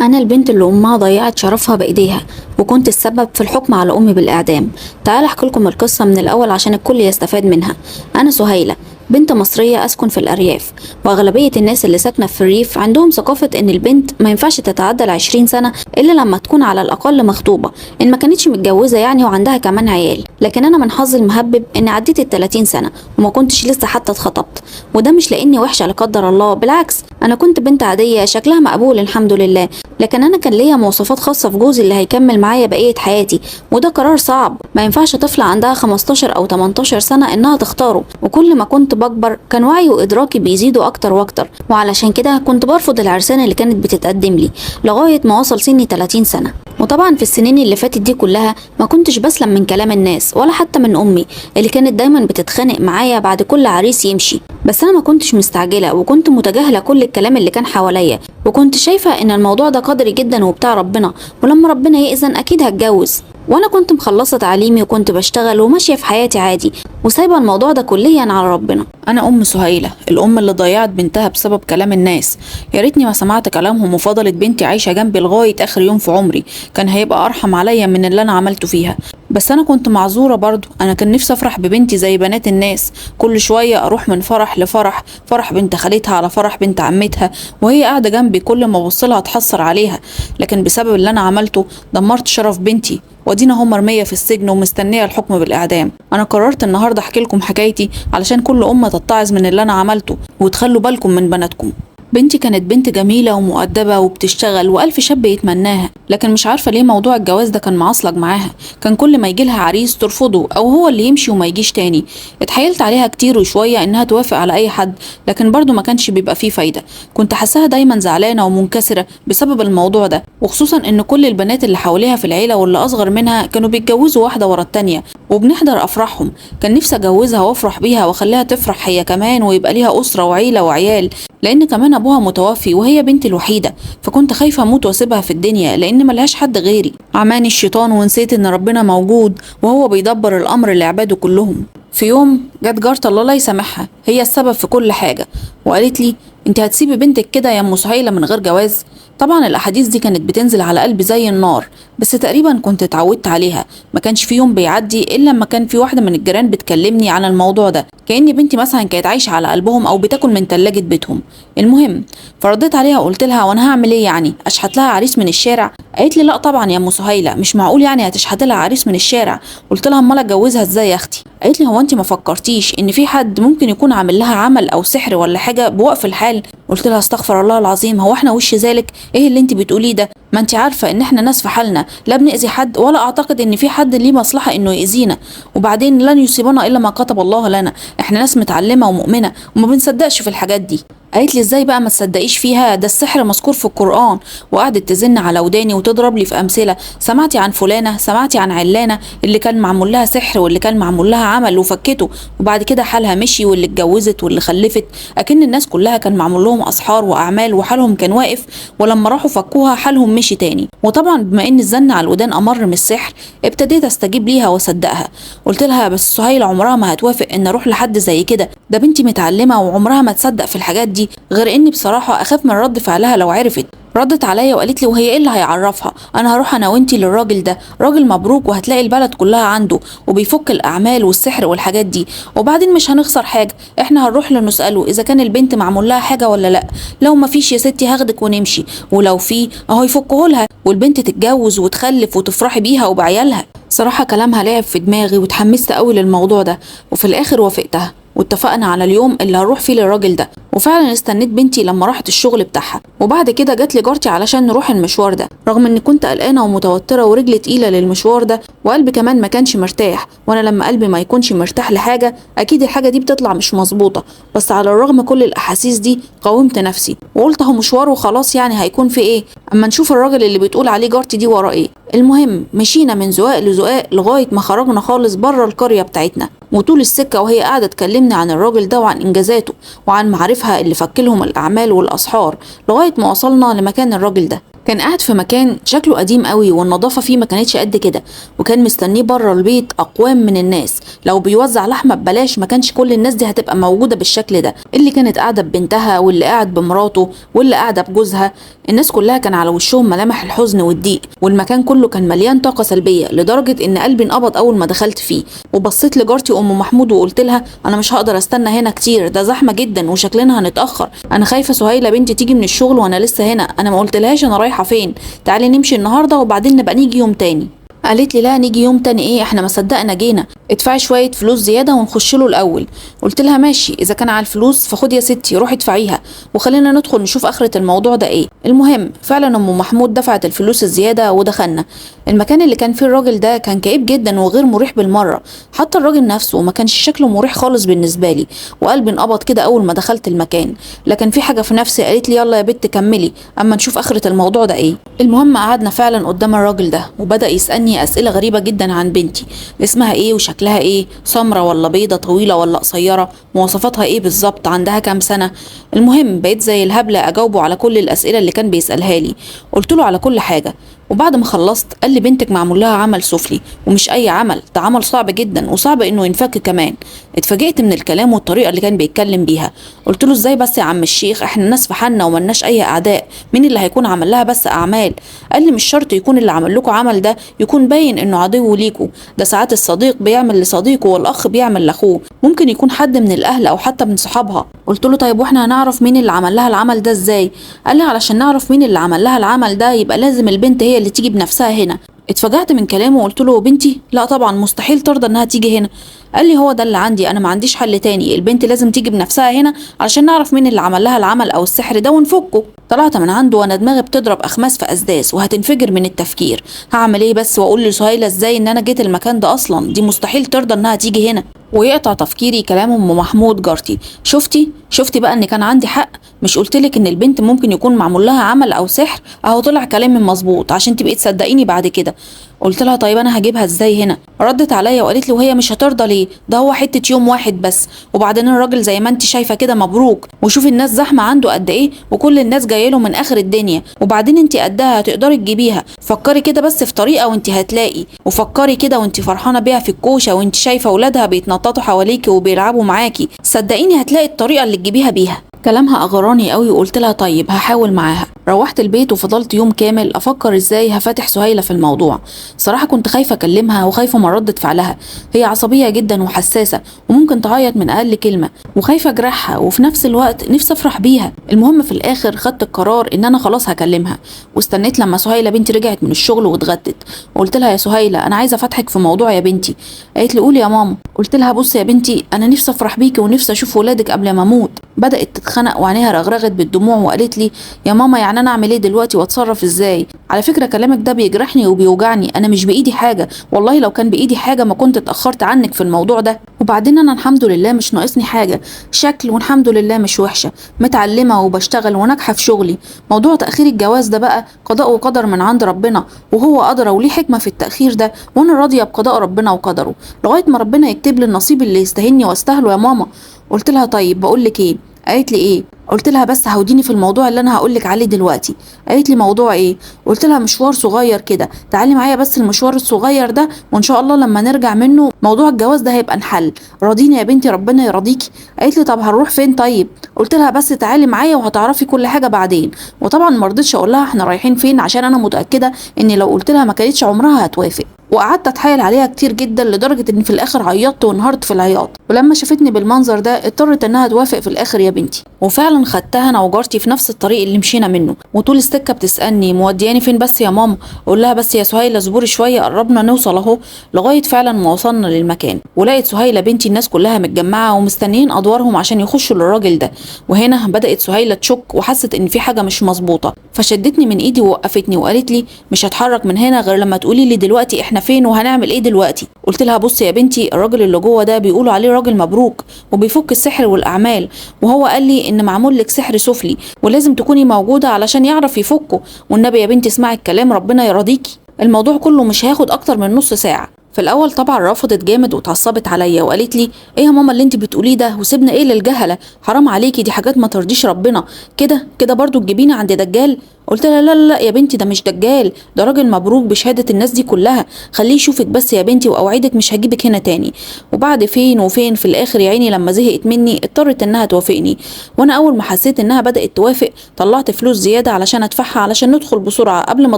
أنا البنت اللي أمها ضيعت شرفها بإيديها، وكنت السبب في الحكم على أمي بالإعدام. تعال أحكي لكم القصة من الأول عشان الكل يستفاد منها. أنا سهيلة، بنت مصرية أسكن في الأرياف، وأغلبية الناس اللي ساكنة في الريف عندهم ثقافة إن البنت ما ينفعش تتعدى 20 سنة إلا لما تكون على الأقل مخطوبة، إن ما كانتش متجوزة يعني وعندها كمان عيال. لكن أنا من حظي المهبب إن عديت 30 سنة وما كنتش لسه حتى اتخطبت، وده مش لأني وحشة لا قدر الله، بالعكس أنا كنت بنت عادية شكلها مقبول الحمد لله. لكن أنا كان ليا مواصفات خاصة في جوزي اللي هيكمل معايا بقية حياتي، وده قرار صعب، ما ينفعش طفلة عندها 15 أو 18 سنة إنها تختاره. وكل ما كنت بكبر كان وعي وإدراكي بيزيدوا أكتر وأكتر، وعلشان كده كنت برفض العرسان اللي كانت بتتقدم لي لغاية ما وصل سني 30 سنة. وطبعا في السنين اللي فاتت دي كلها ما كنتش بسلم من كلام الناس ولا حتى من أمي اللي كانت دايما بتتخانق معايا بعد كل عريس يمشي. بس أنا ما كنتش مستعجلة، وكنت متجاهلة كل الكلام اللي كان حواليا، وكنت شايفة إن الموضوع ده قدري جدا وبتاع ربنا، ولما ربنا يأذن أكيد هتجوز. وانا كنت مخلصة تعليمي وكنت بشتغل وماشية في حياتي عادي، وسايبه الموضوع ده كليا على ربنا. انا ام سهيلة، الام اللي ضيعت بنتها بسبب كلام الناس. يا ريتني ما سمعت كلامهم وفضلت بنتي عايشه جنبي لغاية اخر يوم في عمري، كان هيبقى ارحم عليا من اللي انا عملته فيها. بس انا كنت معذوره برضو، انا كان نفسي افرح ببنتي زي بنات الناس، كل شوية اروح من فرح لفرح، فرح بنت خالتها على فرح بنت عمتها، وهي قاعدة جنبي كل ما ابص لها اتحسر عليها. لكن بسبب اللي انا عملته دمرت شرف بنتي، ودينا هم مرمية في السجن ومستنيه الحكم بالاعدام. انا قررت النهارده احكي لكم حكايتي علشان كل امه تتعظ من اللي انا عملته، وتخلوا بالكم من بناتكم. بنتي كانت بنت جميلة ومؤدبة وبتشتغل وألف شاب يتمناها، لكن مش عارفة ليه موضوع الجواز ده كان معصلج معاها. كان كل ما يجيلها عريس ترفضه أو هو اللي يمشي وما يجيش تاني. اتحايلت عليها كتير وشوية إنها توافق على أي حد، لكن برضو ما كانش بيبقى فيه فايدة. كنت حاساها دايما زعلانة ومنكسرة بسبب الموضوع ده، وخصوصا إن كل البنات اللي حواليها في العيلة واللي أصغر منها كانوا بيتجوزوا واحدة ورا التانية وبنحضر أفراحهم. كان نفسي أجوزها وأفرح بيها وأخليها تفرح هي كمان ويبقى ليها أسرة وعيلة وعيال، لان كمان ابوها متوفي وهي بنتي الوحيدة، فكنت خايفة اموت واسيبها في الدنيا لان ملهاش حد غيري. عماني الشيطان ونسيت ان ربنا موجود وهو بيدبر الامر لعباده كلهم. في يوم جت جارة الله لا يسامحها، هي السبب في كل حاجة، وقالت لي انت هتسيبي بنتك كده يا ام سهيلة من غير جواز؟ طبعا الاحاديث دي كانت بتنزل على قلبي زي النار، بس تقريبا كنت اتعودت عليها. ما كانش في يوم بيعدي الا لما كان في واحدة من الجيران بتكلمني عن الموضوع ده، كأن بنتي مثلا كانت عايشه على قلبهم او بتاكل من ثلاجه بيتهم. المهم فرديت عليها وقلت لها وانا هعمل ايه يعني، اشحت لها عريس من الشارع؟ قالت لي لا طبعا يا ام سهيلة، مش معقول يعني هتشحت لها عريس من الشارع. قلت لها امال اتجوزها ازاي يا اختي؟ قالت لي هو انت ما فكرتيش ان في حد ممكن يكون عامل لها عمل او سحر ولا حاجة بوقف الحال؟ قلت لها استغفر الله العظيم، هو احنا وش ذلك؟ ايه اللي انت بتقوليه ده؟ ما انت عارفه ان احنا ناس في حالنا، لا بنأذي حد ولا اعتقد ان في حد ليه مصلحة انه يأذينا، وبعدين لن يصيبنا الا ما كتب الله لنا، احنا ناس متعلمة ومؤمنة وما بنصدقش في الحاجات دي. قالت لي ازاي بقى ما تصدقيش فيها، ده السحر مذكور في القرآن. وقعدت تزن على وداني وتضرب لي في امثلة، سمعتي عن فلانه، سمعتي عن علانه اللي كان معمول لها سحر واللي كان معمول لها عمل وفكته وبعد كده حالها مشي، واللي اتجوزت واللي خلفت، اكن الناس كلها كان معمول لهم اسحار واعمال وحالهم كان واقف، ولما راحوا فكوها حالهم مشي تاني. وطبعا بما ان الزن على الودان امر من السحر ابتديت استجيب ليها واصدقها. قلت لها بس سهيلة عمرها ما هتوافق ان اروح لحد زي كده، ده بنتي متعلمة وعمرها ما تصدق في الحاجات دي، غير اني بصراحة اخاف من رد فعلها لو عرفت. ردت عليا وقالت لي وهي ايه اللي هيعرفها، انا هروح انا وانتي للراجل ده، راجل مبروك وهتلاقي البلد كلها عنده وبيفك الاعمال والسحر والحاجات دي، وبعدين مش هنخسر حاجة، احنا هنروح له نساله اذا كان البنت معمول لها حاجة ولا لا، لو ما فيش يا ستي هاخدك ونمشي، ولو في اهو يفكه لها والبنت تتجوز وتخلف وتفرحي بيها وبعيالها. صراحة كلامها لعب في دماغي وتحمست قوي للموضوع ده، وفي الاخر وافقتها واتفقنا على اليوم اللي هنروح فيه للراجل ده. وفعلا استنيت بنتي لما راحت الشغل بتاعها، وبعد كده جت لي جارتي علشان نروح المشوار ده، رغم اني كنت قلقانة ومتوتره ورجلي تقيلة للمشوار ده، وقلبي كمان ما كانش مرتاح، وانا لما قلبي ما يكونش مرتاح لحاجة اكيد الحاجة دي بتطلع مش مظبوطة. بس على الرغم كل الاحاسيس دي قاومت نفسي وقلت اهو مشوار وخلاص، يعني هيكون في ايه اما نشوف الراجل اللي بتقول عليه جارتي دي وراه ايه. المهم مشينا من زقاق لزقاق لغاية ما خرجنا خالص بره القرية بتاعتنا، وطول السكة وهي قاعدة تكلمني عن الراجل ده وعن انجازاته وعن معارفها اللي فكلهم الاعمال والاسحار، لغاية ما وصلنا لمكان الراجل ده. كان قاعد في مكان شكله قديم قوي والنظافة فيه ما كانتش قد كده، وكان مستنيه بره البيت اقوام من الناس. لو بيوزع لحمه ببلاش ما كانش كل الناس دي هتبقى موجودة بالشكل ده، اللي كانت قاعدة ببنتها واللي قاعد بمراته واللي قاعدة بجوزها. الناس كلها كان على وشهم ملامح الحزن والضيق، والمكان كله كان مليان طاقة سلبية لدرجة ان قلبي انقبض اول ما دخلت فيه. وبصيت لجارتي ام محمود وقلت لها انا مش هقدر استنى هنا كتير، ده زحمة جدا وشكلنا هنتاخر، انا خايفة سهيلة بنتي تيجي من الشغل وانا لسه هنا، انا ما قلتلهاش انا رايحة فين، تعالي نمشي النهارده وبعدين نبقى نيجي يوم تاني. قالت لي لا نيجي يوم تاني ايه، احنا ما صدقنا جينا، ادفعي شوية فلوس زيادة ونخش له الاول. قلت لها ماشي، اذا كان على الفلوس فخدي يا ستي روحي ادفعيها وخلينا ندخل نشوف اخره الموضوع ده ايه. المهم فعلا ام محمود دفعت الفلوس الزيادة ودخلنا. المكان اللي كان فيه الراجل ده كان كئيب جدا وغير مريح بالمرة، حتى الراجل نفسه ما كانش شكله مريح خالص بالنسبة لي، وقلبي انقبض كده اول ما دخلت المكان. لكن في حاجة في نفسي قالت لي يلا يا بت كملي اما نشوف اخره الموضوع ده ايه. المهم قعدنا فعلا قدام الراجل ده وبدا يسالني اسئلة غريبة جدا عن بنتي، اسمها ايه وشكلها ايه، سمرة ولا بيضة، طويلة ولا قصيرة، مواصفاتها ايه بالظبط، عندها كام سنة. المهم بقيت زي الهبلة اجاوبه على كل الاسئلة اللي كان بيسالها لي، قلت له على كل حاجة. وبعد ما خلصت قال لي بنتك معمول لها عمل سفلي، ومش اي عمل، ده عمل صعب جدا وصعب انه ينفك كمان. اتفاجئت من الكلام والطريقة اللي كان بيتكلم بيها. قلت له ازاي بس يا عم الشيخ، احنا الناس في حالنا وملناش اي اعداء، مين اللي هيكون عمل لها بس اعمال؟ قال لي مش شرط يكون اللي عمل لكم عمل ده يكون باين انه عدو ليكوا، ده ساعات الصديق بيعمل لصديقه والاخ بيعمل لاخوه، ممكن يكون حد من الاهل او حتى من صحابها. قلت له طيب واحنا هنعرف مين اللي عمل لها العمل ده ازاي؟ قال لي علشان نعرف مين اللي عمل لها العمل ده يبقى لازم البنت هي اللي تيجي بنفسها هنا. اتفاجأت من كلامه وقلت له بنتي؟ لا طبعا مستحيل ترضى انها تيجي هنا. قال لي هو ده اللي عندي، انا ما عنديش حل تاني، البنت لازم تيجي بنفسها هنا علشان نعرف مين اللي عمل لها العمل او السحر ده ونفكه. طلعت من عنده وانا دماغي بتضرب اخماس في اسداس وهتنفجر من التفكير، هعمل ايه بس واقول لسهيله ازاي ان انا جيت المكان ده اصلا، دي مستحيل ترضى انها تيجي هنا. ويقطع تفكيري كلام ام محمود جارتي، شفتي بقى ان كان عندي حق، مش قلتلك ان البنت ممكن يكون معمول لها عمل او سحر؟ اهو طلع كلامي مظبوط عشان تبقي تصدقيني بعد كده. قلت لها طيب انا هجيبها ازاي هنا؟ ردت عليا وقالت لي وهي مش هترضى ليه، ده هو حتة يوم واحد بس، وبعدين الراجل زي ما انت شايفه كده مبروك، وشوفي الناس زحمة عنده قد ايه وكل الناس جاية له من اخر الدنيا، وبعدين انت قدها هتقدري تجيبيها، فكري كده بس في طريقه وانت هتلاقي، وفكري كده وانت فرحانة بيها في الكوشة وانت شايفه اولادها بيتنططوا حواليكي وبيلعبوا معاكي، صدقيني هتلاقي الطريقة اللي تجيبيها بيها. كلامها اغراني قوي وقلت لها طيب هحاول معاها. روحت البيت وفضلت يوم كامل افكر ازاي هفتح سهيلة في الموضوع. صراحة كنت خايفة اكلمها وخايفة من ردة فعلها، هي عصبية جدا وحساسه وممكن تعيط من اقل كلمة، وخايفة اجرحها وفي نفس الوقت نفسي افرح بيها. المهم في الاخر خدت القرار ان انا خلاص هكلمها، واستنيت لما سهيلة بنتي رجعت من الشغل واتغدت. قلت لها يا سهيلة انا عايزه افتحك في موضوع يا بنتي. قالت لي قولي يا ماما. قلت لها بصي يا بنتي انا نفسي افرح بيكي ونفسي اشوف ولادك قبل ما اموت. بدات تتخنق وعينيها رغرغت بالدموع وقالت لي يا ماما يعني انا اعمل ايه دلوقتي واتصرف ازاي؟ على فكرة كلامك ده بيجرحني وبيوجعني، انا مش بايدي حاجة، والله لو كان بايدي حاجة ما كنت اتاخرت عنك في الموضوع ده. وبعدين انا الحمد لله مش ناقصني حاجة، شكل والحمد لله مش وحشة، متعلمة وبشتغل وناجحة في شغلي. موضوع تاخير الجواز ده بقى قضاء وقدر من عند ربنا، وهو قدره وليه حكمه في التاخير ده، وانا راضية بقضاء ربنا وقدره لغاية ما ربنا يكتب لي النصيب اللي يستاهلني واستاهله يا ماما. قلت لها طيب بقول لك ايه؟ قالت لي ايه؟ قلت لها بس هوديني في الموضوع اللي انا هقول لك عليه دلوقتي. قالت لي موضوع ايه؟ قلت لها مشوار صغير كده، تعالي معايا بس المشوار الصغير ده وان شاء الله لما نرجع منه موضوع الجواز ده هيبقى انحل، راضيني يا بنتي ربنا يرضيكي. قالت لي طب هنروح فين طيب؟ قلت لها بس تعالي معايا وهتعرفي كل حاجة بعدين. وطبعا ما رضيتش اقول لها احنا رايحين فين عشان انا متاكدة ان لو قلت لها ما كانتش عمرها هتوافق. وقعدت اتحايل عليها كتير جدا لدرجة ان في الاخر عيطت وانهارت في العياط، ولما شافتني بالمنظر ده اضطرت انها توافق في الاخر يا بنتي. وفعلا خدتها انا وجارتي في نفس الطريق اللي مشينا منه، وطول السكة بتسالني مودياني فين بس يا ماما؟ اقول لها بس يا سهيلة اصبري شوية قربنا نوصل اهو، لغاية فعلا ما وصلنا للمكان ولقيت سهيلة بنتي الناس كلها متجمعه ومستنيين ادوارهم عشان يخشوا للراجل ده. وهنا بدات سهيلة تشك وحست ان في حاجة مش مظبوطة، فشدتني من ايدي ووقفتني وقالت لي مش هتحرك من هنا غير لما تقولي لي دلوقتي احنا فين وهنعمل ايه دلوقتي. قلت لها بصي يا بنتي الراجل اللي جوه ده بيقولوا عليه راجل مبروك وبيفك السحر والاعمال، وهو قال لي ان معمول لك سحر سفلي ولازم تكوني موجودة علشان يعرف يفكه، والنبي يا بنتي اسمعي الكلام ربنا يرضيكي، الموضوع كله مش هياخد اكتر من نص ساعة. في الاول طبعا رفضت جامد واتعصبت عليا وقالت لي ايه يا ماما اللي انت بتقوليه ده، وسيبنا ايه للجهله، حرام عليكي، دي حاجات ما ترضيش ربنا، كده كده برضو تجيبينا عند دجال. قلت لها لا لا لا يا بنتي، ده مش دجال، ده راجل مبروك بشهادة الناس دي كلها، خليه يشوفك بس يا بنتي واوعدك مش هجيبك هنا تاني. وبعد فين وفين في الاخر يا عيني لما زهقت مني اضطرت انها توافقني، وانا اول ما حسيت انها بدات توافق طلعت فلوس زيادة علشان ادفعها علشان ندخل بسرعة قبل ما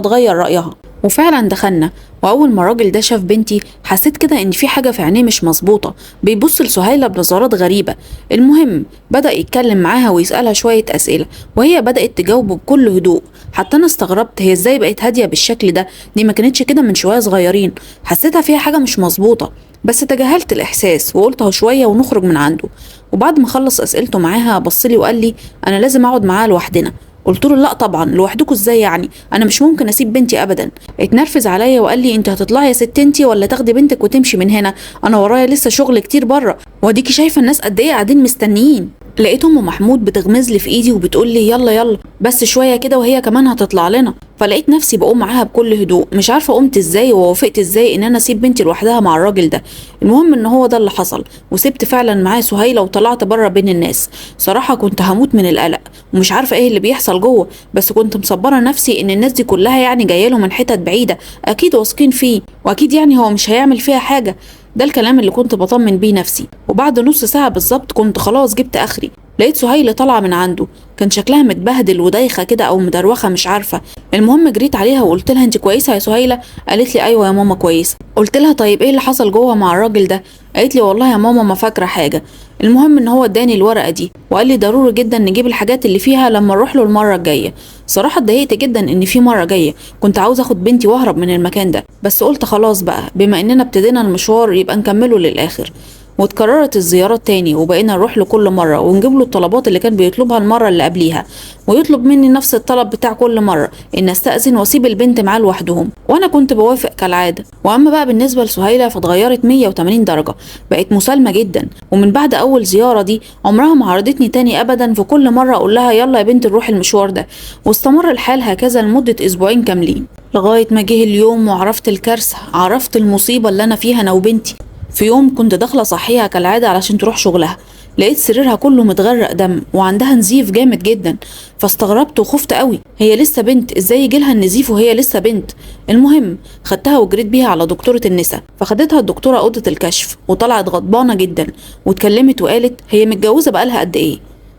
تغير رايها. وفعلا دخلنا، واول ما الراجل ده شاف بنتي حسيت كده ان في حاجة في عينيه مش مظبوطة، بيبص لسهيله بنظرات غريبة. المهم بدا يتكلم معاها ويسالها شوية اسئلة، وهي بدات تجاوبه بكل هدوء. حتى انا استغربت هي ازاي بقت هادية بالشكل ده، دي ما كانتش كده من شوية صغيرين، حسيتها فيها حاجة مش مظبوطة، بس تجاهلت الاحساس وقلت اهو شوية ونخرج من عنده. وبعد ما خلص اسئلته معاها بصلي وقال لي انا لازم اقعد معاها لوحدنا. قلت له لا طبعا، لوحدكم ازاي يعني، انا مش ممكن اسيب بنتي ابدا. اتنرفز عليا وقال لي انت هتطلعي يا ست انتي ولا تاخدي بنتك وتمشي من هنا، انا ورايا لسه شغل كتير بره، واديكي شايفه الناس قد ايه قاعدين مستنيين. لقيت ام محمود بتغمز لي في ايدي وبتقول لي يلا يلا بس شوية كده وهي كمان هتطلع لنا. فلقيت نفسي بقوم معاها بكل هدوء، مش عارفه قمت ازاي ووافقت ازاي ان انا اسيب بنتي لوحدها مع الراجل ده. المهم ان هو ده اللي حصل، وسبت فعلا معاه سهيله وطلعت بره بين الناس. صراحة كنت هموت من القلق ومش عارفه ايه اللي بيحصل جوه، بس كنت مصبره نفسي ان الناس دي كلها يعني جاية له من حتت بعيدة، اكيد واثقين فيه واكيد يعني هو مش هيعمل فيها حاجة. ده الكلام اللي كنت بطمن بيه نفسي. وبعد نص ساعة بالظبط كنت خلاص جبت اخري، لقيت سهيلة طالعه من عنده، كان شكلها متبهدل ودايخه كده او مدروخه مش عارفه. المهم جريت عليها وقلت لها انت كويسة يا سهيله؟ قالت لي ايوه يا ماما كويسة. قلت لها طيب ايه اللي حصل جوه مع الراجل ده؟ قالت لي والله يا ماما ما فاكره حاجة. المهم ان هو اداني الورقة دي وقال لي ضروري جدا نجيب الحاجات اللي فيها لما نروح له المرة الجاية. صراحة اتضايقت جدا ان في مرة جاية، كنت عاوزه اخد بنتي واهرب من المكان ده، بس قلت خلاص بقى بما اننا ابتدينا المشوار يبقى نكمله للاخر. واتكررت الزيارات تاني وبقينا نروح له كل مرة ونجيب له الطلبات اللي كان بيطلبها المرة اللي قبليها، ويطلب مني نفس الطلب بتاع كل مرة ان استأذن واسيب البنت معاه لوحدهم، وانا كنت بوافق كالعادة. واما بقى بالنسبة لسهيلة فاتغيرت 180 درجة، بقت مسالمة جدا، ومن بعد اول زيارة دي عمرها ما عرضتني تاني ابدا. في كل مرة اقول لها يلا يا بنت نروح المشوار ده، واستمر الحال هكذا لمدة اسبوعين كاملين لغاية ما جه اليوم وعرفت الكارثة، عرفت المصيبة اللي انا فيها انا وبنتي. في يوم كنت داخله صحيها كالعادة علشان تروح شغلها، لقيت سريرها كله متغرق دم وعندها نزيف جامد جدا، فاستغربت وخفت قوي، هي لسه بنت ازاي يجيلها النزيف وهي لسه بنت؟ المهم خدتها وجريت بيها على دكتورة النساء، فخدتها الدكتورة اوضة الكشف وطلعت غضبانه جدا واتكلمت وقالت هي متجوزة بقالها قد ايه؟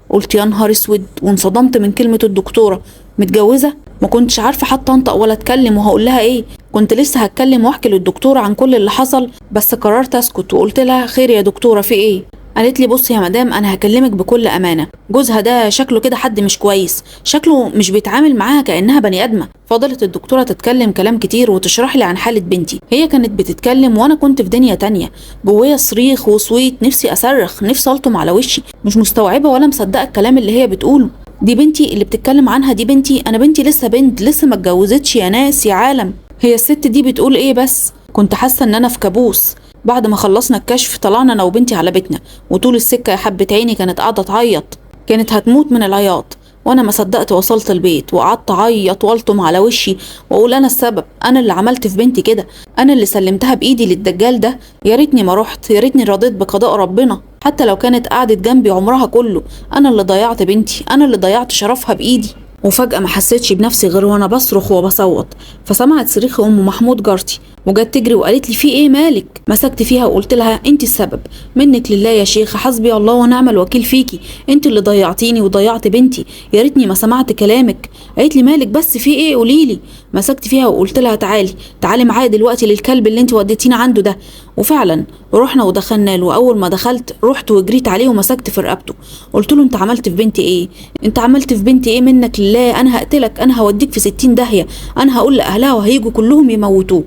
قلت يا نهار اسود، وانصدمت من كلمة الدكتورة متجوزة، ما كنتش عارفه حتى انطق ولا اتكلم وهقول لها ايه. كنت لسه هتكلم واحكي للدكتوره عن كل اللي حصل، بس قررت اسكت وقلت لها خير يا دكتورة في ايه؟ قالت لي بصي يا مدام انا هكلمك بكل امانه، جوزها ده شكله كده حد مش كويس، شكله مش بيتعامل معاها كانها بني ادمه. فضلت الدكتورة تتكلم كلام كتير وتشرح لي عن حاله بنتي، هي كانت بتتكلم وانا كنت في دنيا تانية، جوايا صريخ وصويت، نفسي اصرخ، نفسي الطم على وشي، مش مستوعبة ولا مصدقه الكلام اللي هي بتقوله. دي بنتي اللي بتتكلم عنها، دي بنتي، انا بنتي لسه بنت، لسه ما اتجوزتش يا ناس يا عالم، هي الست دي بتقول ايه؟ بس كنت حاسه ان انا في كابوس. بعد ما خلصنا الكشف طلعنا انا وبنتي على بيتنا، وطول السكة يا حبه عيني كانت قاعدة تعيط، كانت هتموت من العياط، وانا ما صدقت وصلت البيت وقعدت اعيط والطم على وشي واقول انا السبب، انا اللي عملت في بنتي كده، انا اللي سلمتها بايدي للدجال ده، يا ريتني ما رحت، يا ريتني رضيت بقضاء ربنا، حتى لو كانت قعدت جنبي عمرها كله، انا اللي ضيعت بنتي، انا اللي ضيعت شرفها بايدي. وفجأة ما حسيتش بنفسي غير وانا بصرخ وبصوت، فسمعت صريخ ام محمود جارتي وجت تجري وقالت لي في ايه مالك؟ مسكت فيها وقلت لها انت السبب، منك لله يا شيخه، حسبي الله ونعم الوكيل فيكي، انت اللي ضيعتيني وضيعت بنتي، يا ريتني ما سمعت كلامك. قالت لي مالك بس في ايه قولي لي؟ مسكت فيها وقلت لها تعالي تعالي معايا دلوقتي للكلب اللي انت وديتينا عنده ده. وفعلا رحنا ودخلنا له، واول ما دخلت رحت وجريت عليه ومسكت في رقبته، قلت له انت عملت في بنتي ايه؟ انت عملت في بنتي ايه؟ منك لله انا هقتلك، انا هوديك في 60 داهية، انا هقول لاهلها وهيجوا كلهم يموتوك.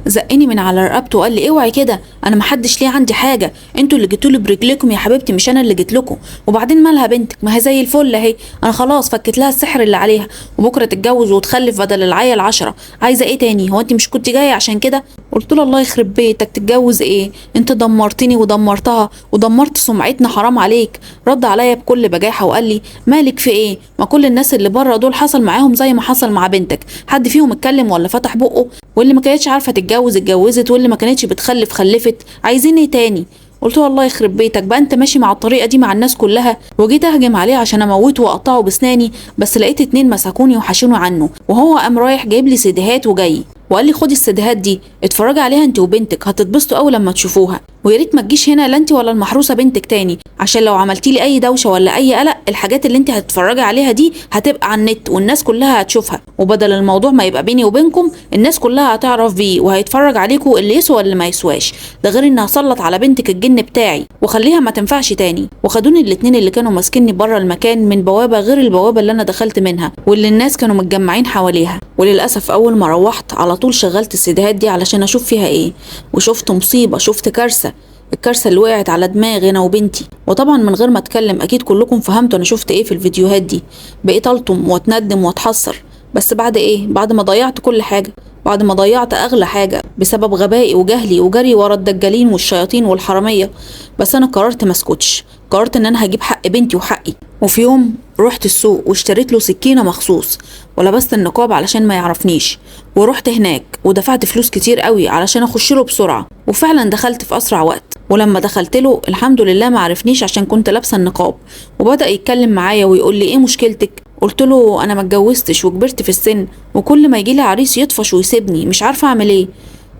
زقني من على رقبته وقال لي اوعي كده، انا محدش ليه عندي حاجة، انتوا اللي جيتوا لي برجلكم يا حبيبتي، مش انا اللي جيت لكم. وبعدين مالها بنتك؟ ما هي زي الفل اهي، انا خلاص فكت لها السحر اللي عليها، وبكره تتجوز وتخلف بدل العيل 10، عايزه ايه تاني؟ هو انت مش كنت جاية عشان كده؟ قلت له الله يخرب بيتك، تتجوز ايه؟ انت دمرتني ودمرتها ودمرت سمعتنا، حرام عليك. رد عليا بكل بجاحه وقال لي مالك في ايه؟ ما كل الناس اللي بره دول حصل معاهم زي ما حصل مع بنتك، حد فيهم اتكلم ولا فتح بقه؟ واللي ما كانتش عارفه تتجوز اتجوزت، واللي ما كانتش بتخلف خلفت، عايزين ايه تاني؟ قلت له الله يخرب بيتك بقى، انت ماشي مع الطريقة دي مع الناس كلها. وجيت اهجم عليه عشان اموته واقطعه بسناني، بس لقيت 2 مسكوني وحشوني عنه، وهو قام رايح جايب لي سيديهات وجاي وقال لي خدي السيديهات دي اتفرجي عليها انت وبنتك، هتتبسطوا قوي لما تشوفوها، ويا ريت ما تجيش هنا لا انت ولا المحروسة بنتك تاني، عشان لو عملتي لي اي دوشه ولا اي قلق الحاجات اللي انت هتتفرجي عليها دي هتبقى على النت والناس كلها هتشوفها، وبدل الموضوع ما يبقى بيني وبينكم الناس كلها هتعرف بيه وهيتفرج عليكم اللي يسوى واللي ما يسواش، ده غير ان هسلط على بنتك الجن بتاعي وخليها ما تنفعش تاني. وخدوني الاتنين اللي كانوا ماسكيني بره المكان من بوابه غير البوابة اللي انا دخلت منها واللي الناس كانوا متجمعين حواليها. وللاسف اول ما روحت على طول شغلت السيديهات دي علشان اشوف فيها ايه، وشفت مصيبة، شفت كارثة، الكارثة اللي وقعت على دماغي انا وبنتي. وطبعا من غير ما اتكلم اكيد كلكم فهمتوا انا شفت ايه في الفيديوهات دي. بقيت الطم واتندم واتحسر، بس بعد ايه؟ بعد ما ضيعت كل حاجة، بعد ما ضيعت اغلى حاجة بسبب غبائي وجهلي وجري ورا الدجالين والشياطين والحراميه. بس انا قررت ما اسكتش، قررت ان انا هجيب حق بنتي وحقي. وفي يوم رحت السوق واشتريت له سكينة مخصوص ولبست النقاب علشان ما يعرفنيش، ورحت هناك ودفعت فلوس كتير قوي علشان اخش له بسرعة، وفعلا دخلت في اسرع وقت. ولما دخلت له الحمد لله ما عرفنيش عشان كنت لابسه النقاب، وبدا يتكلم معايا ويقول لي ايه مشكلتك؟ قلت له انا ما اتجوزتش وكبرت في السن، وكل ما يجي لي عريس يطفش ويسيبني، مش عارفه اعمل ايه.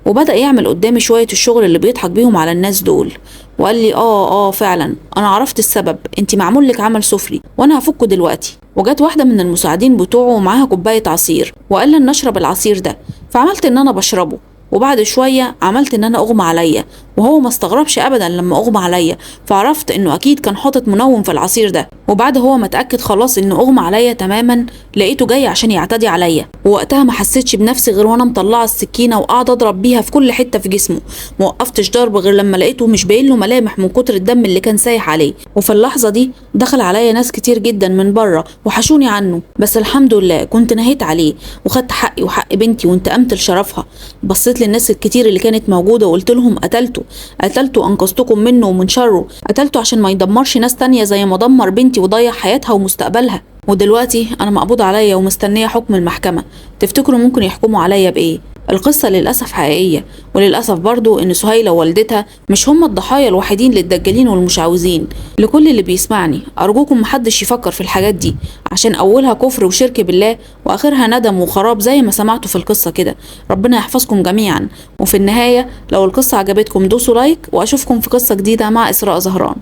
وبدا يعمل قدامي شوية الشغل اللي بيضحك بيهم على الناس دول، وقال لي اه فعلا انا عرفت السبب، انت معمول لك عمل سفلي وانا هفكه دلوقتي. وجت واحدة من المساعدين بتوعه ومعاها كوباية عصير، وقال لي ان اشرب العصير ده، فعملت ان انا بشربه. وبعد شوية عملت ان انا اغمى عليا، وهو ما استغربش ابدا لما اغمى عليا، فعرفت انه اكيد كان حاطط منوم في العصير ده. وبعد هو ما اتاكد خلاص انه اغمى عليا تماما، لقيته جاي عشان يعتدي عليا. ووقتها ما حسيتش بنفسي غير وانا مطلعه السكينة وقاعدة اضرب بيها في كل حتة في جسمه. ما وقفتش ضرب غير لما لقيته مش باين له ملامح من كتر الدم اللي كان سايح عليه. وفي اللحظة دي دخل عليا ناس كتير جدا من بره وحشوني عنه، بس الحمد لله كنت نهيت عليه وخدت حقي وحق بنتي وانتقمت لشرفها. بصيت للناس الكتير اللي كانت موجودة وقلت لهم قتلته، قتلته، انقذتكم منه ومن شره، قتلته عشان ما يدمرش ناس تانية زي ما دمر بنتي وضيع حياتها ومستقبلها. ودلوقتي انا مقبوض عليا ومستنيه حكم المحكمة. تفتكروا ممكن يحكموا عليا بايه؟ القصة للأسف حقيقية، وللأسف برضو إن سهيلة ووالدتها مش هم الضحايا الوحيدين للدجالين والمشعوذين. لكل اللي بيسمعني أرجوكم محدش يفكر في الحاجات دي، عشان أولها كفر وشرك بالله وآخرها ندم وخراب زي ما سمعتوا في القصة كده. ربنا يحفظكم جميعا. وفي النهاية لو القصة عجبتكم دوسوا لايك، وأشوفكم في قصة جديدة مع إسراء زهران.